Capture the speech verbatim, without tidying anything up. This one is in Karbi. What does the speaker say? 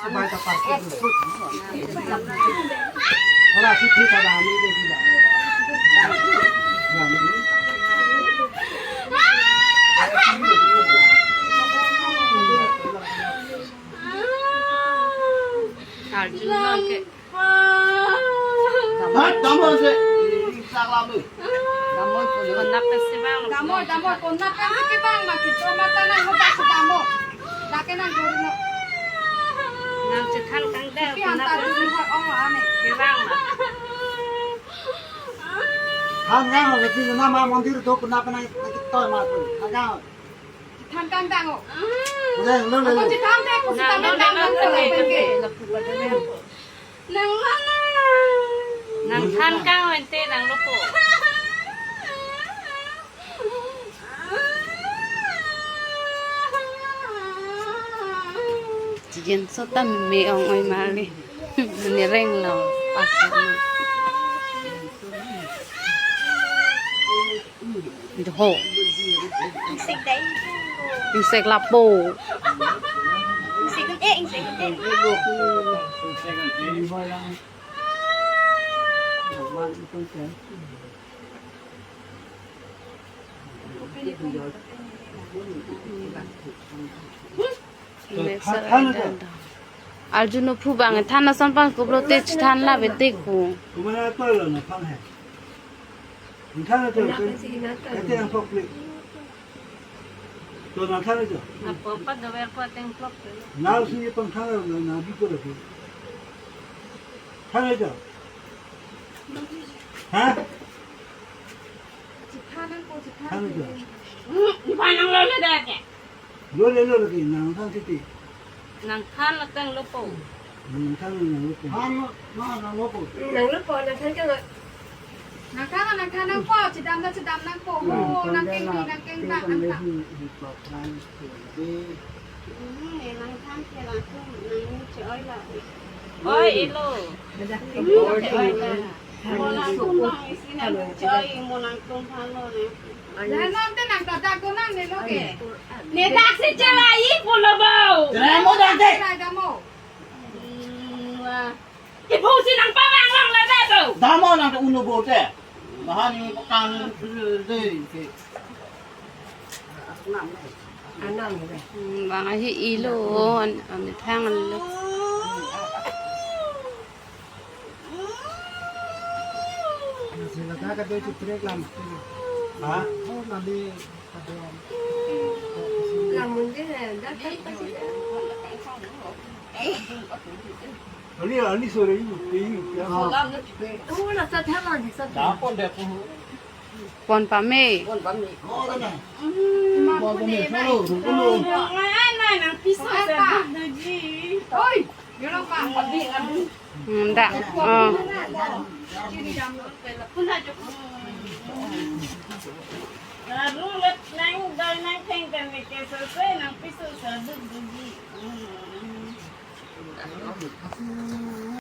Arjun non ke. Hat, damo se. Sak lame. Damo, konat pensi bang. Damo, damo, konat pensi kebang, ma kito mata nang hotak si damo. Lake nang guru no. Nang chethan kangdang, konat pensi. Pi anta dulu har ong la ane. Kebang ma. Than kang, lagi nama mondir do, konat penang, lagi toy ma tu. Than kang. Than kangdang o. Udah, lo, lo, lo. Ako chethan dei, ako chethan dei, nang, nang, nang, nang, nang, nang. Nang mana? Nang than kang ente nang lopo. Chijen sota me ong oi mali. Nereng lo. Pas. Ho. Ingsik dai. Ingsik lapu. Ingsik, eh, ingsik, eh. Mesa than, than, than. Arjun no phu bang than ason pan kublo te chethan la betik hu. Kumana to lo na pang hai. Than to, than to, than to. To nang than to. Apo pa dover pa teng plok to. Nau si pang than na na bi ko da. Than to. Ha? Than to. Hmm, ipan nang lo le da ke. Lo le lo le ke nang than titi. Nang than lo teng lopo. Nang than lo nang lopo. Than lo, nang, nang lopo. Nang lopo, nang than kang. Nang than, nang than nangpo, chedam na chedam nangpo. Oh, nang keng di, nang keng ta, nang ta. Hmm, nang than ke langsung, nang ni che oi la. Oi, ilo. Hmm, che oi la. Mo nangtum bang isi nang che oi, mo nangtum phan lo nang. Lanon te nang ta dak ko nang ne lo ke. Ne dak si chelai pulo bo. Chelai mo dak te. Chelai dak mo. Hmm, wah. Iphu si nang pamang lang le bo. Damo nang ta uno bo te. Bahan ni pakang de ke. Anam le. Hmm, bang ahi ilo an, an thang lo. Sila ta ka doi chitrek lam. Ha? Oh, nali ka doi. Lam munde hai, dak kan pasi. Ani, ani sore ini, ini, ya. Oh, na sa tha la, ni sa tha. Dak pon dek. Pon pame. Pon pame. Oh, na. Hmm, pon pame. Solo, solo. Ngai nang piso sa doji. Oi. Hmm, dak. Oh. Laru let nang doi nang theng kan ni ke sose nang piso sa duk dugi.